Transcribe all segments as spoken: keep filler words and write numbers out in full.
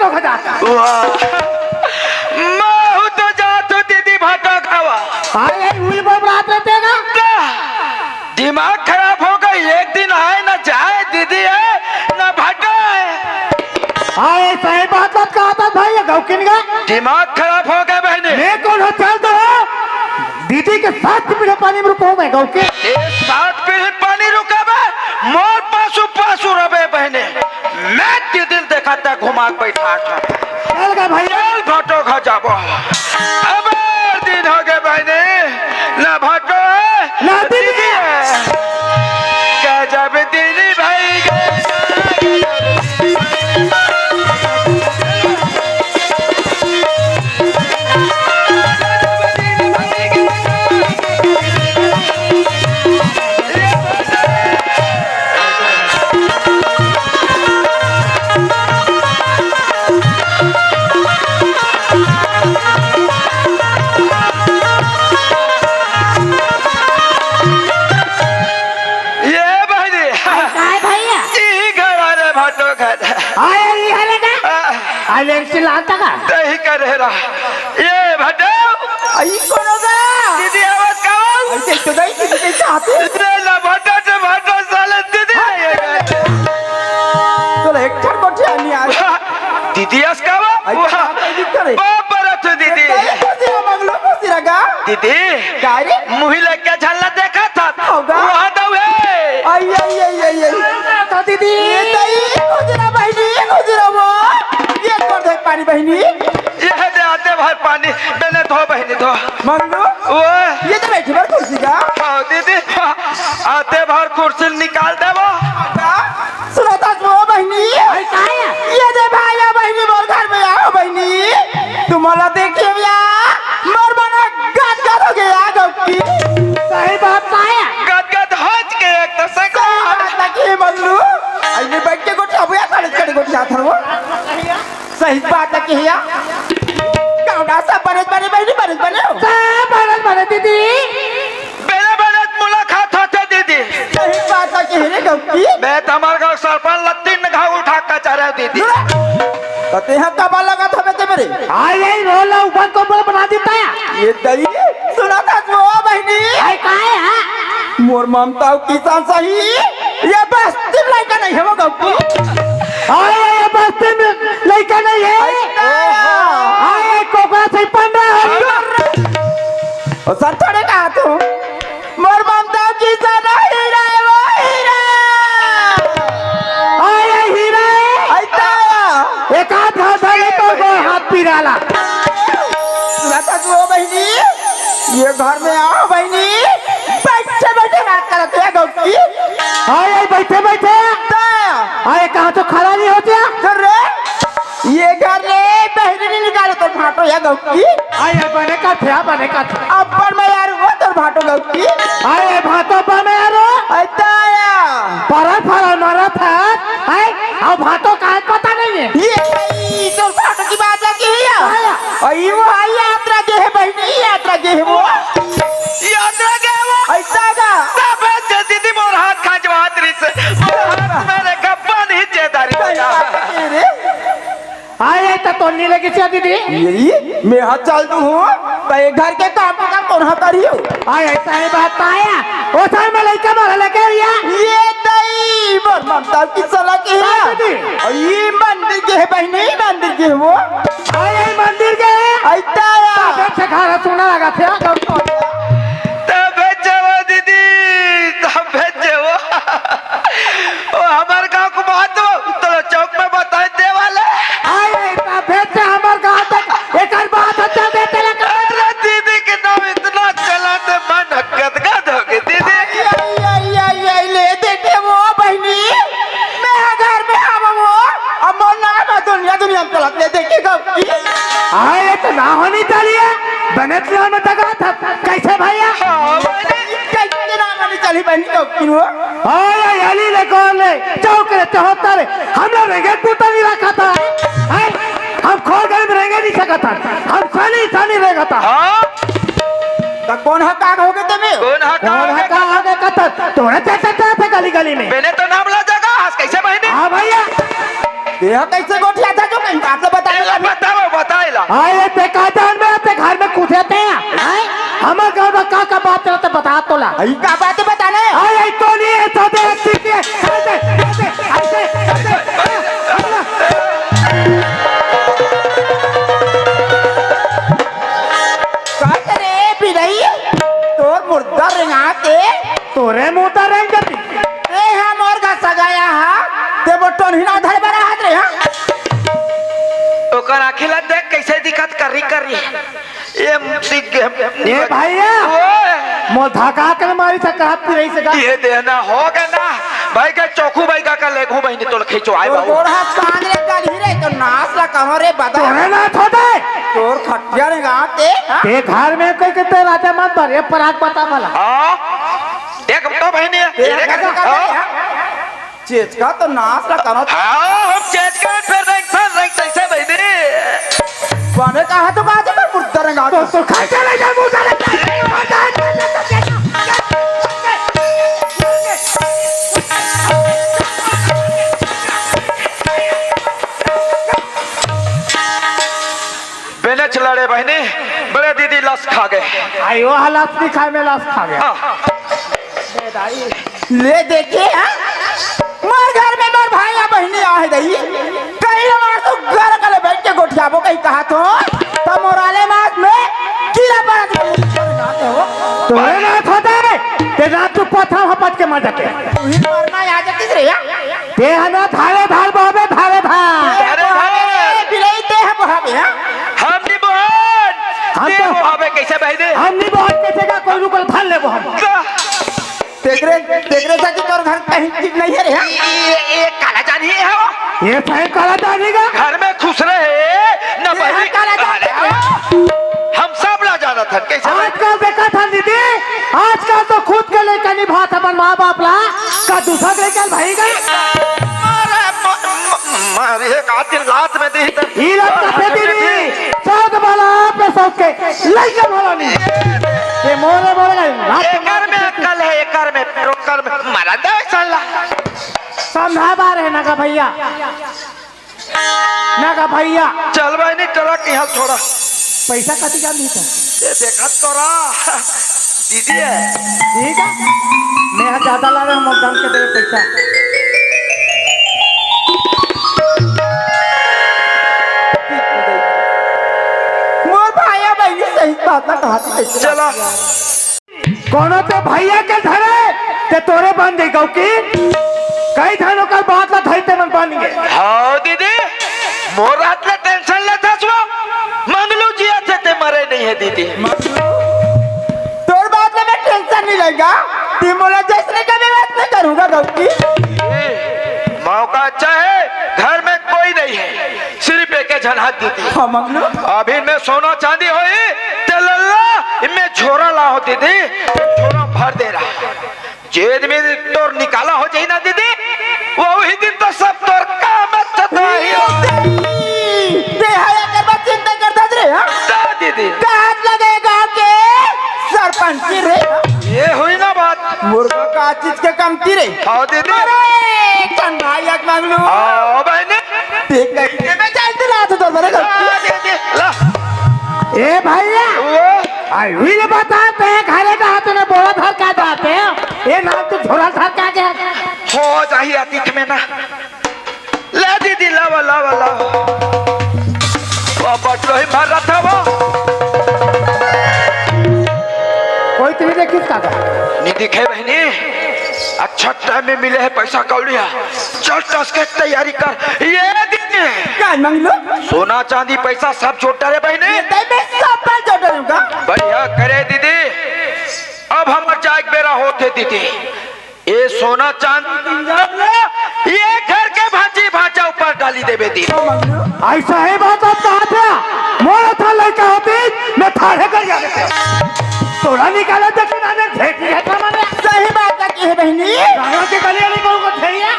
हो जाता। वाह, महूं तो जात हूं दीदी भाटा खावा। हाँ, ये उल बम रात रहते ना। का? दिमाग खराब हो गई, एक दिन आए ना जाए, दीदी है ना भाटा है। हाँ, ये सही बात, बात कहा था भाई, ये गौकिन का। दिमाग खराब हो गए बहनी। मैं कौन हो, चल दो। दीदी के सात पीढ़ी पानी में रुको मैं गौकिन। ए, सात पीढ़ी पानी रुका बे, मोर पासू पासू रबे बहनी। मैं दीदी देखा था घुमा के बैठा था। चल गा भैया। चल भाटो खा जाबो। अब दिन हो गए बहनी, ना भाटो है, ना दीदी है। गजब दिन भाई, गजब दिन। ये बहनी। काय भैया? ई घर आ रे भाटो घर। आए, ई हरे का? आ। आले से लाता का? तही करे रा। ये भाटो। आई कोनो बा? दीदी आवाज का? ऐसे तो नहीं, दीदी कैसे आते? ले ना भाटो से भाटो साले दीदी नहीं है। चलो, एक ठन कोठी आनी आज। दीदी अस का बा? आई वाह। बाप रे तू दीदी। दीदी मंगलो खुशी रगा। दीदी। गाड़ी? मुही लग के झल्ला देखा था। होगा। वहाँ दऊ है। आई, आई, आई, आई, आई। तो दीदी। ये दई, गुजरा बहनी, गुजरा वो। ये कर दे पानी बहनी। ये दे आते भर पानी, बेने धो बहनी धो। मंगलू, वो। ये तो बैठी भर कुर्सी का। हाँ, दीदी, आते भर कुर्सी निकाल दे वो। का? सुनो तो वो बहनी। अरे, का है? ये दे भाई, या बहनी, मोर घर में आओ बहनी। तुम्हारा देखिए भैया, मोर मना गद गद हो गया गौकी। सही बात का है? गद गद हो के एक तो से सही बात लगी मंगलू। आई में बैठ के गोठिया भैया, खड़े खड़े गोठिया था वो। सही बात है कि हिया। कौड़ा सब बने बने बहनी, बने बने हो। सब बने बने दीदी। बेरे बेरे मुलाकात होते दीदी। सही बात है कि रे गौकी। मैं तो हमारे गांव सरपंच ला तीन घाव उठा के चढ़ा दीदी। तो ते यहाँ कब लगा था बेटे मेरे? आ यही रोला ऊपर को बोल बना देता है। ये दई सुना था वो बहनी। आई काहे है? मोर ममता किसान सही। ये बस्ती में लइका नहीं है वो गप्पू। हाँ, ये बस्ती में लइका नहीं है। अच्छा। हाँ, ये कोकरा से पंद्रह है। ओ सर, थोड़े कहा तू। मोर ममता किसान हीरा है, वो हीरा। हाँ, ये हीरा है। अच्छा। एक आध घास है तो वो हाथ पिराला। सुना था तू, ओ बहनी? ये घर में आओ बहनी, बैठे बैठे बात करत है गौकी। हाँ, ये बैठे बैठे। ता। हाँ, ये कहाँ तो खड़ा नहीं होते? तो रे, ये घर ले बहरी नहीं निकाले तो भाटो या गौकी। हाँ, ये बने का थे, हाँ, बने का थे। अब्बड़ में यार वो तो भाटो गौकी। हाँ, ये भाटो बने यार। ऐसा आया। परत फरत मरत है, हैं? अब भाटो का है पता नहीं है। ये भाई, तो भाटो की बात है कि है? आया। और ये वो आई यात्रा के है बहनी, यात्रा के है वो। यात्रा के है वो? ऐसा का? तबे से दीदी मोर हाथ खंजवात रही से। मोर हाथ मेरे गप्पा नहीं चेदारी सही बजा। बात है रे। आए, आए, त तोन्नी लगी से दीदी। यही, मैं हाथ चल दूँ हूँ, त ये घर के काम का कौन हा करियो? आए, ऐसा है बात आया। ओ साल में लइका मारा लगे भैया। ये दई, मोर ममता की सला की है। हाँ, दीदी। और ये मंदिर के है बहनी, मंदिर के है वो। आए, ये मंदिर के है। ऐसा आया। तबे से घर सुना लगा थे। तब भेजे वो दीदी, तब भेजे वो। ओ, हमार गाँव को बात हो, तो चौक में बताए दे वाले। आए, इतना भेद से हमार गाँव तक एकर बात अच्छा दे तेरे का। अरे दीदी के नाम इतना चला थे, मन गदगद हो गई दीदी। आई, आई, आई, आई, आई, ले देखे वो बहनी, मैं घर में आवा वो, अब मोर नाम है दुनिया, दुनिया में चलत ले देखे गौकी। आए, ये तो ना होनी चाहिए, बने तो ना तक था, कैसे भैया? हाँ, बहनी। कैसे ना होनी चाहिए बहनी गौकी वो? आया याली ले कौन ले? चौक रे चौहत्तर रे। हम लोग रेंगे टूटा नहीं रखा था। हैं? हम खोर गए में रेंगे नहीं सकता था। हम सानी सानी रेंगा था। हाँ? तो कौन हा काग हो गए तुम्हें? कौन हा काग कौन हो हा गए? काग हो गए कथा? तोड़ा चाचा चाचा था गली गली में। मैंने तो नाम ला जगह, आज कैसे बहनी? हाँ भैया। यह कैसे गोठिया था जो बात ला बता। एला बताओ, बताए ला। अरे ते का जान में ते घर में कुछ रहते हैं, हैं? हमर घर में का का बात चलत हे बता तो ला। अई का बात हे बताना हे? अरे तो नहीं है तो दे अच्छी के ऐसे ऐसे ऐसे। का रे बिरई, तोर मुर्दा रेंगात हे। तोरे मुर्दा रेंग जती। ए हा मोर घर सगाया हा, ते वो टोनही ना धर बरा हाथ रे हा। ओकर आँखी ला देख कैसे दिखत करही करही। ए, ए भैया, ओए। मोर धका के मारी से कहत रही से का? ये देना हो गया ना। भाई के चौखू भाई का, का लेगू बहिनी तोल खिंचवाए तोर बाबू। गोड़ हाथ बांध रे, कल ही रे, तो नाश ला कहो रे बता। तोरे ना छोटे। तोर खटिया रे गाते, हाँ? ते घर में कोई कितने राजा मत भर, ये पराग पता वाला। हाँ? देख तो बहिनी, ये देख, देख, हाँ? चेचका तो नाश ला करो। हाँ, हम चेचका में फिर रंग, फिर रंग कैसे बहिनी? बने कहा तो कहा तो मैं मुर्दा रंगा तो, तो खा चले जा, मुर्दा रंगा। बेनच लड़े बहिनी, बड़े दीदी लस खा गए। आई वो हालात नहीं खाए में लस खा गया। हाँ। ले देखे, हाँ? मोर घर में मोर भाई या बहिनी आहे दई। कई मार तो घर कले बैठ के गोठियाबो कही कहा तो, तो मोराले मास में कीड़ा पड़ा के मुंह पर जाते हो। तोरे ना होता है, ते रात तू पत्थर हपट के मर जाते। तू ही मरना याद है किस रे, हाँ? ते है ना धारे धार बहबे, धारे धार। अरे धारे। बिलाई ते है बहबे, हाँ? हम नहीं बहन। हम ते तो बहबे कैसे बहबे? हम नहीं बहन कैसे का कोई रुकल धार ले बहन। का? तेकरे, तेकरे से कि तोर घर कहीं ठीक नहीं है रे, हाँ? ये, ये, ये काला जानी है वो। ये सही काला जानी का? घर में खुश रहे, न ये बहरी। काला जानी अरे, है। हम सब ला जाना था, कैसे बहरी? आजकल देखा था दीदी, आजकल तो खुद के लेकर निभात अपन माँ बाप ला, का दूसरा लेकर भाई का? मारे, म-, म-, मारे एक आधी लात में दी तो। ई लात का फेंकी दी, सब वाला पे सबके लइका भला नहीं। ये मोरे मोरे का लात एकर में अक्कल है, एकर में, एकर में। मरन दे वैसा ला। समझा बा रहे ना का भैया। ना का भैया। चल भाई, नहीं टरक यहाँ थोड़ा। पैसा कति का मिलता? ये देखा तोरा। दीदी है। ठीक है। मैं यहाँ ज्यादा ला रहा हूँ, मतदान के दे पैसा। मोर भाई बहिनी सही बात ना कहा था। चला। कोनो ते भैया के धरे, ते तोरे बन दे गौ की। कई धन ओकर बात ला धरते मन बन गए। हाँ दीदी, मोर रात ला टेंशन लेता सो। मंगलू जी अच्छे ते मरे नहीं है दीदी। तोर बात ला मैं टेंशन नहीं लेगा। ती मोला जैसने का व्यवस्था करूंगा गौ की। ए, मौका अच्छा है, घर में कोई नहीं है, सिर्फ एक झन हाथ दीदी। हाँ मंगलू। अभी मैं सोना चांदी होई, ते लल्ला, मैं झोरा ला हो दीदी, झोरा भर दे रहा। जे दिन में तोर निकाला हो जाई ना दीदी, वही दिन तो सब तोर काम अच्छा तो ही हो। ते हाय अगर बात चिंता करता रे, हाँ? दा दीदी। काट लगेगा के सरपंच की रे। ये हुई ना बात। मुर्गा का चीज के कमती रे। हाँ दीदी। अरे, चंद भाई आज मांग लूं। हाँ, बहनी। देख, देख, मैं चलते ला तो तोर मरे ला, दीदी, ला। ए भैया। वो। आई हुई ले बता, ते घरे का हाथ में बोरा धर का जाते हैं। ये नाम तो झोरा धर का गया। हो जाही अतीत में ना। ला दीदी, लावा, लावा, लावा। वो बटलो ही भर रहा था वो। कोई तुम्हें देखिस का? नहीं दिखे बहनी। अच्छा टाइम में मिले है पैसा कौड़िया। चल टस के तैयारी कर। ये दीदी। का मंगलू? सोना चांदी पैसा सब जोड़ डारे बहनी। ये तय में सब पर जोड़ डालूंगा। बढ़िया करे दीदी। अब हमर जाए के बेरा होत हे दीदी। ए सोना चांदी दिन जाब ले, ये घर के भांची भांचा ऊपर डाली देबे दीदी। ऐसा ही बात आप कहा था, मोर था लड़का होती, मैं थारे कर गया था। तोरा निकाला था कि ना, मैं भेंट नहीं था मैंने। सही बात है कि है बहनी। गाना के गली वाली बहू को छेड़िया।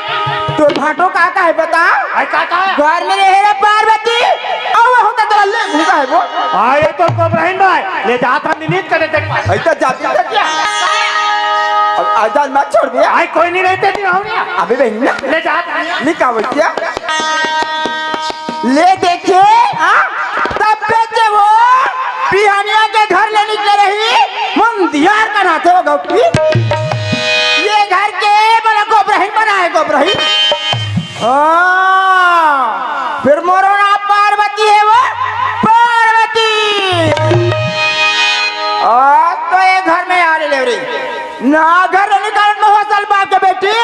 तो भाटो का का है बता? आई का का है? घर में रहे रे पार्वती, और वो होता तो ले घूमता है वो। हाँ, ये तो इब्राहिम भाई, ले जाता निमित करे देख। ऐसा जाती था क्या? अब आजाद मत छोड़ दिया। आई कोई नहीं रहते नहीं हो गया। अभी बहनी ना। ले जाता। नहीं कहा बच्चा। ले दे। ले रही, मंदियार का नाते हो गौकी। ये घर के बड़ा गोबरहिन बनाए, गोबरहिन। हाँ, फिर मोरो नाम पार्वती हे वो, पार्वती। आज तो ये घर में आने ले रही, ना घर ले निकाल, ना हो साल बाप के बेटी।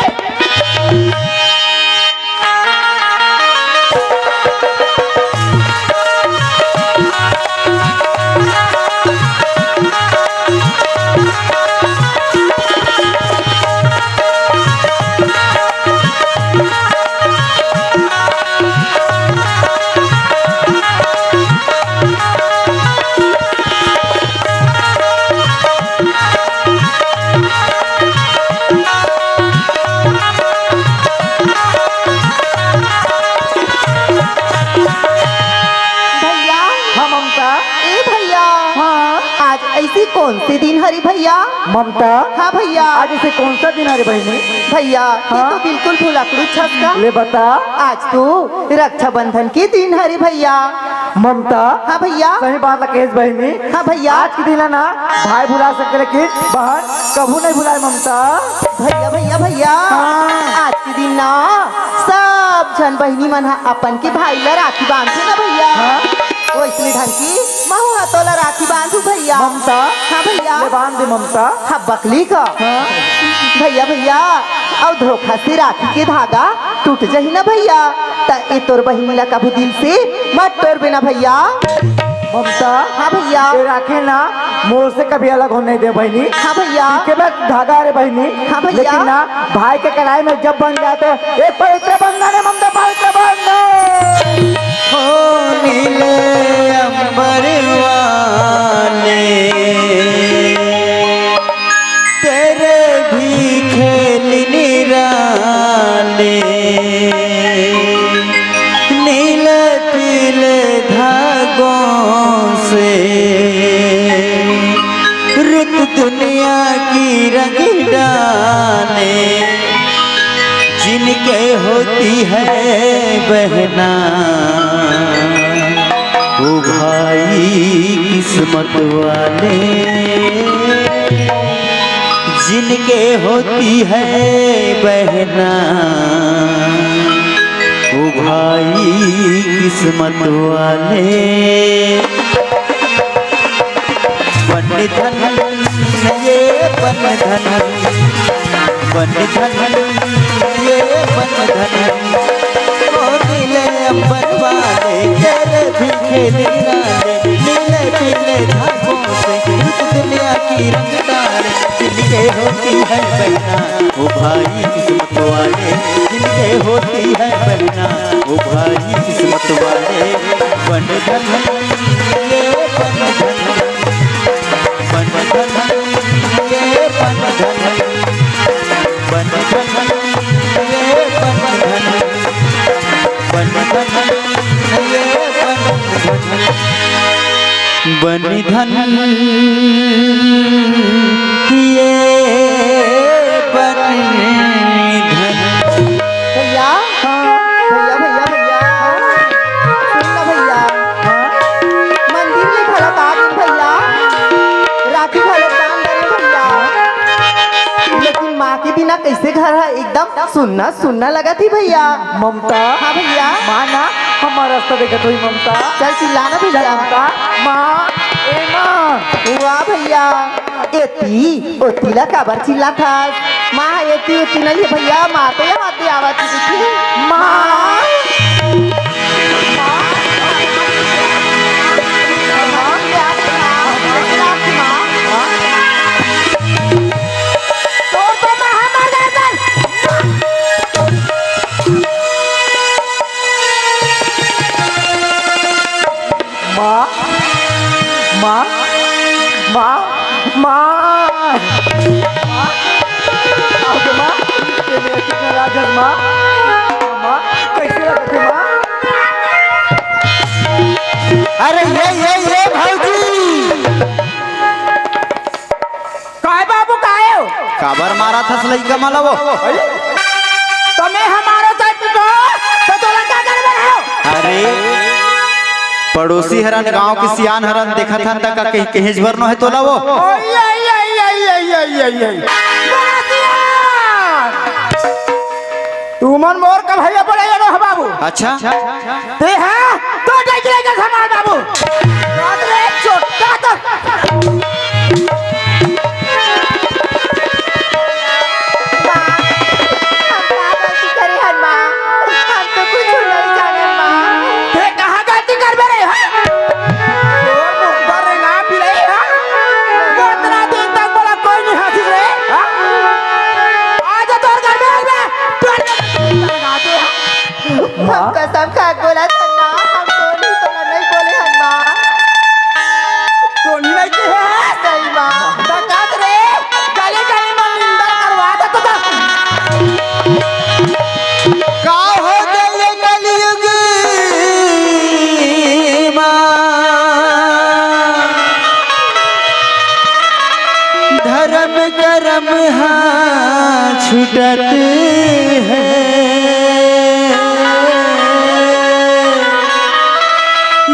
भैया। हाँ ममता। ए भैया। हाँ। आज ऐसी कौन सी दिन हरी भैया? ममता। हाँ भैया। आज ऐसे कौन सा दिन हरे बहिनी? भैया, ये हाँ? तो बिल्कुल भुलक्कड़ू छस का। ले बता। आज तो रक्षाबंधन के दिन हरे भैया। ममता। हाँ भैया। सही बात ला कहेस बहिनी। हाँ भैया। आज के दिन ला ना भाई भुला सकथे, लेकिन बहन कभू नहीं भुलाए ममता। भैया, भैया, भैया। हाँ। आज के दिन ना सब झन बहिनी मन ह अपन के भाई ला राखी बांधथे ना भैया। हाँ। वैसने ढंग के महू ह तोला राखी बांधहूं भैया। ममता। हाँ भैया। ले बांध दे ममता। हाँ बकली का। हाँ। भैया, भैया, अउ धोखा से राखी के धागा टूट जाही ना भैया, त ए तोर बहिनी ला कभू दिल से मत टोरबे ना भैया। ममता। हाँ भैया। ए राखी ना मोर से कभी अलग होने दे बहिनी। हाँ भैया। ठीक है, बस धागा रे बहिनी। हाँ भैया। लेकिन ना भाई के कलाई में जब बंध जाए तो एक पवित्र बंधन है ममता, पवित्र बंधन। हो नीले अंबर वाले, तेरे भी खेल निराले, नीले पीले धागों से रुत दुनिया की रंग डाले, जिनके होती है बहना वो भाई किस्मत वाले, जिनके होती है बहना वो भाई किस्मत वाले। बंधन ये बंधन, बंधन ये बंधन, ओ नीले अंबर वाले, तेरे भी खेल निराले, नीले पीले धागों से रुत दुनिया की रंग डाले, जिनके होती है बहना वो भाई किस्मत वाले, जिनके होती है बहना वो भाई किस्मत वाले। बंधन ये बंधन, बंधन ये बंधन, बंधन ये बंधन, बंधन ये बंधन, बंधन ये बंधन। भैया, भैया, भैया, भैया, सुन ना भैया, मंदिर में घलो आ गेन भैया, राखी घलो बांध डरेन भैया, लेकिन माँ के बिना कैसे घर है, एकदम सुन्ना सुन्ना लगत ही भैया। ममता। हाँ भैया। माँ ना, हमारा रास्ता देखत होही ममता। चल चिल्ला ना चल भैया। ममता। माँ, ए माँ। वाह भैया, एती ओती ला काबर चिल्लाथस? माँ एती ओती नहीं है भैया, माँ तो यहाँ पे आवत ही दिखी। माँ। माँ। माँ। माँ। तोर तो माँ हमर गर्दन। माँ, माँ, माँ, माँ, माँ, आओ तो माँ, ये मेरा कितना राज है माँ, माँ, कैसे रखते माँ? अरे ये, ये, ये भौजी। काय बाबू, काय हो? काबर मारथस लइका मन ला वो? त मैं हमारो साथ तो, तो तोला का करबे हो? अरे, पड़ोसी हरन, गांव के सियान हरन, देखत हन त का कहीं, कहीं बर नो हे तोला वो? ओई, आई, आई, आई। बड़ा सियान! तुमन मोर का भैया पड़े नो हे बाबू। अच्छा। ते हा, तो डैक ले के समान बाबू। बाप रे, छोटा तो। माँ, हम का गलती करे हन माँ? हम तो कुछ नहीं जाने माँ। ते कहाँ गलती करबे रे, हाँ? तोर मुर्दा रेंगा बिलाई, हाँ? इतना दिन तक बोला कोई नहीं हंसी रे, हाँ? आजा तोर घर में, आज मैं तोर घर में लगा दे, हाँ? हम कसम खा के बोला था ना, हम तो नहीं, तोला नहीं बोले हन माँ। तो नहीं, नहीं के है? सही माँ। बता दे रे, गली गली में निंदा करवा दे तो। का हो गए कलयुग माँ, धर्म करम हा छुटत हे।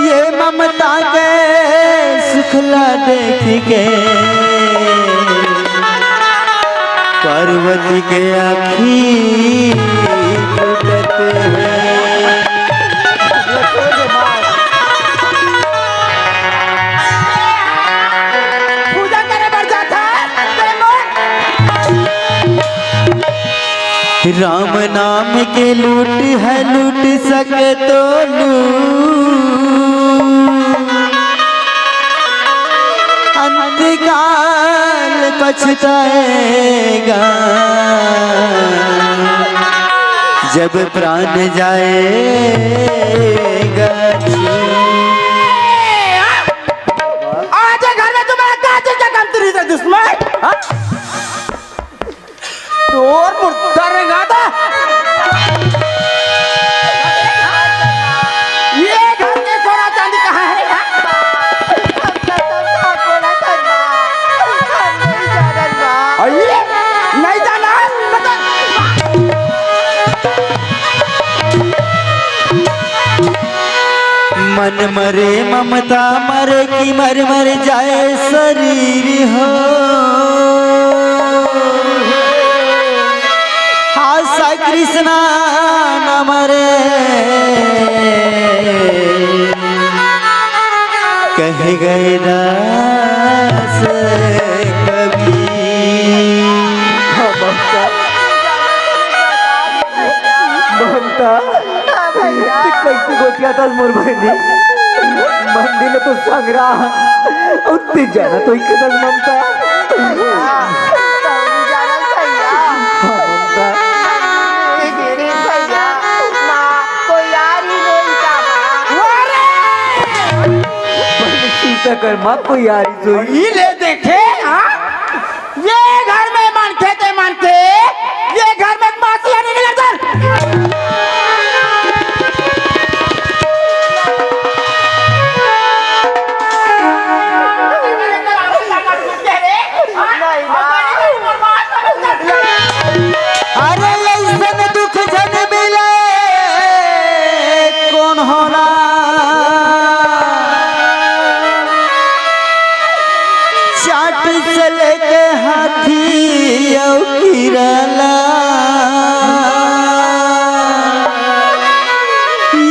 ये ममता के सुखला देख के पार्वती के आँखी फूटत हे। पूजा करे बर जात हे, तेरे मन। राम नाम के लूट हे, लूट सके तो लूट, अंतकाल पछताएगा जब प्राण जाएगा। आज ये घर में तुम्हारा क्या चीज का कमतरी है दुश्मन? हाँ? तोर मुर्दा रेंगाता। ये घर के सोना चांदी कहाँ है? हम तो सब साथ बोला था ना, हम नहीं जानन ना। अरे, नहीं जाना? बता। मन मरे ममता मरे कि मर मर जाए शरीर हो। आशा कृष्णा न मरे, कह गए दास कबीर। हाँ, ममता। ममता। हाँ भैया। ते कइसे गोठियाथस मोर बहिनी? मंदिर में तो संगरा, अउ ते जाना तो इकदस ममता। भैया, तौनी जानल भैया। हाँ, ममता। ए गिरी भैया, माँ, कोई यारी नहीं का माँ। अरे! बहिनी, चिंता कर माँ, कोई यारी सोई। ई ले देखे, हाँ? ये घर में मनखे ते मनखे, ये घर में मासिया नहीं निकल चल। अरे ऐसन दुख झन मिले कोन होला। चाट से लेके हाथी अउ किरला,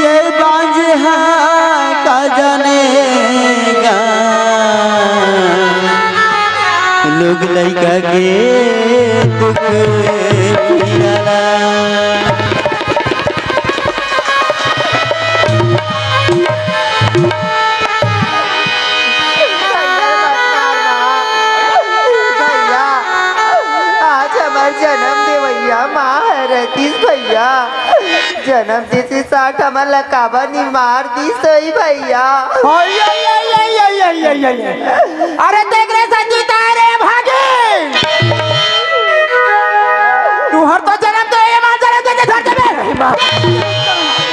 ये बांझ हा का जानेगा, लोग लइका के दुख पीरा। भैया, आज हमर जनम देवइया माँ हरतीस भैया, जनम देथे साठ हमन ला काबर नि मार दिस होई भैया। अरे देख रे संजीता रे भागी, तुहर तो जनम तो ये माँ जनम देथे धर देबे।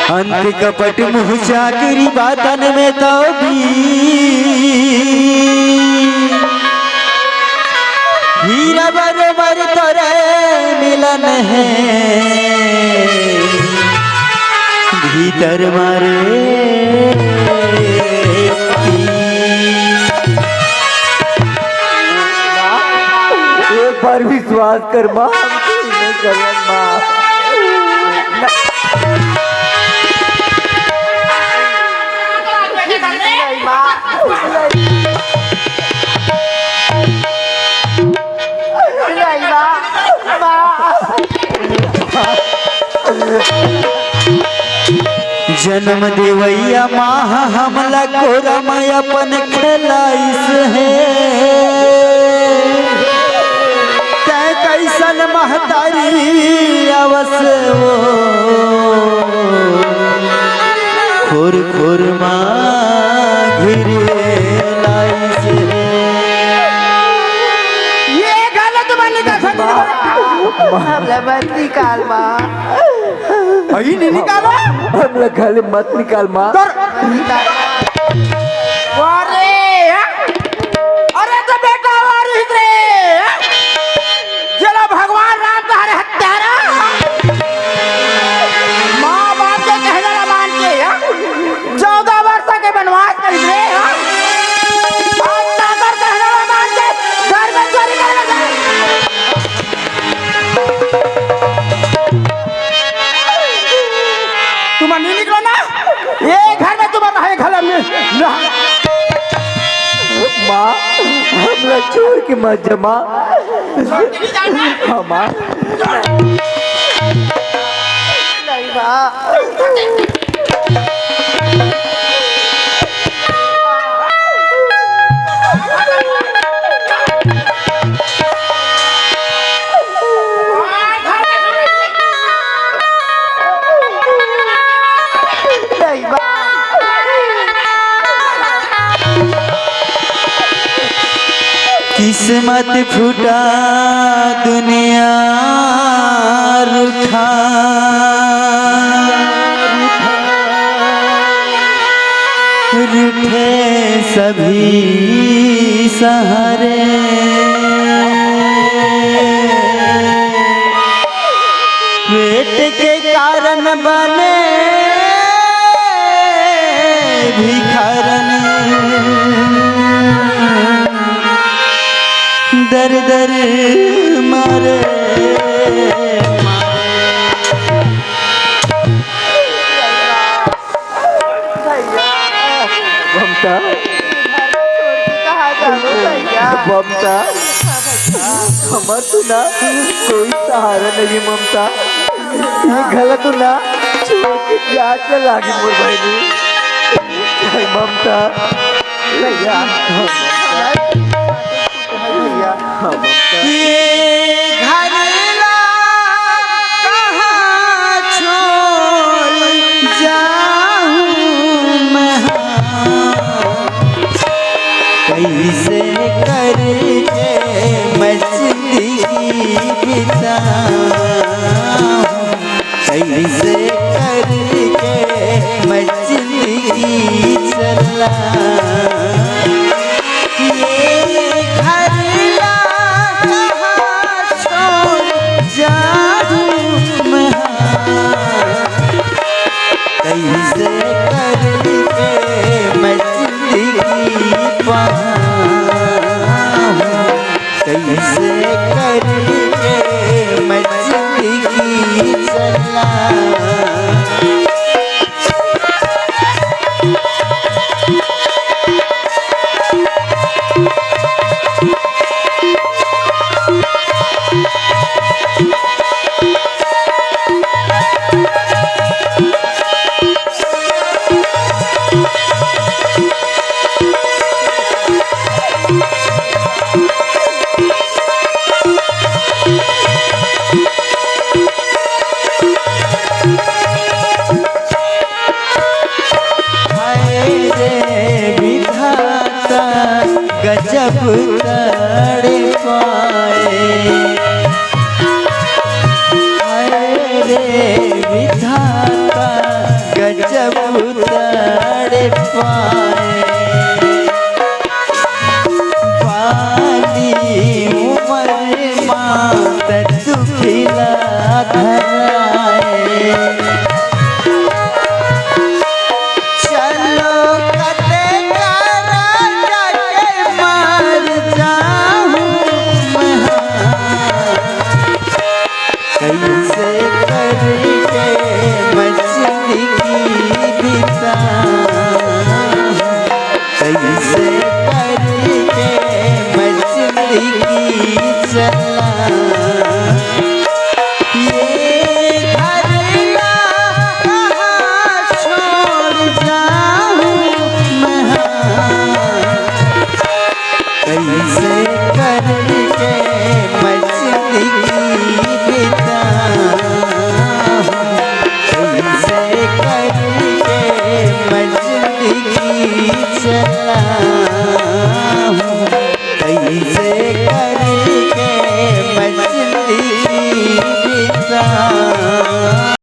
अंत कपट मुँह चाकरी बातन में तो भी हीरा बरोबर तोरे मिलन हे भीतर मारे। कर माँ, हमसे नहीं करन माँ। नहीं माँ, नहीं माँ, माँ। जनम देवइया माँ ह हमला कोरा म अपन खेलाइस हे। तैं कइसन महतारी आवस वो, खुर खुर म घिरे लाइस हे। ये गलत बन गया। माँ, माँ। हमला मत निकाल माँ। अई नहीं निकालो। हमला घर ले मत निकाल माँ। तर अरे, अरे तो बेटा वारिस रे, जेला भगवान राम तहरे हत्यारा, माँ बाप के कहना ला मान के, चौदह वर्ष के वनवास करिस रे, आज सागर कहना ला मान के घर में चोरी करे लगे। तुम नहीं निकलो ना, ये घर में तुम रहे, घर में ना। माँ, हमला छोड़ के मत जा माँ। हमार नहीं माँ। किस्मत फूटा दुनिया रूठा, रूठे सभी सहारे। पेट के कारण बने भिखारन, दर दर मारे। ममता, ममता, हमर तो ना कोई सहारा नहीं ममता। ये घर तो ना छोड़ के जाए के लागी मोर बहिनी। ममता, भैया, ममता। ये घर ला कहाँ छोड़ जाऊँ मैं? कैसे करके मैं जिंदगी बिताऊँ? कैसे करके मैं जिंदगी चलाऊँ? ये घर ला कहाँ छोड़ जाऊँ मैं? कैसे करके मैं जिंदगी पाऊँ? कैसे करके मैं जिंदगी चलाऊँ? हाय रे विधाता, गजब तड़पाए। हाय रे विधाता, गजब तड़पाए। बाली उमर मा त दुखिला धराए। चलो कते करा जाके मर जाऊं मैं। कैसे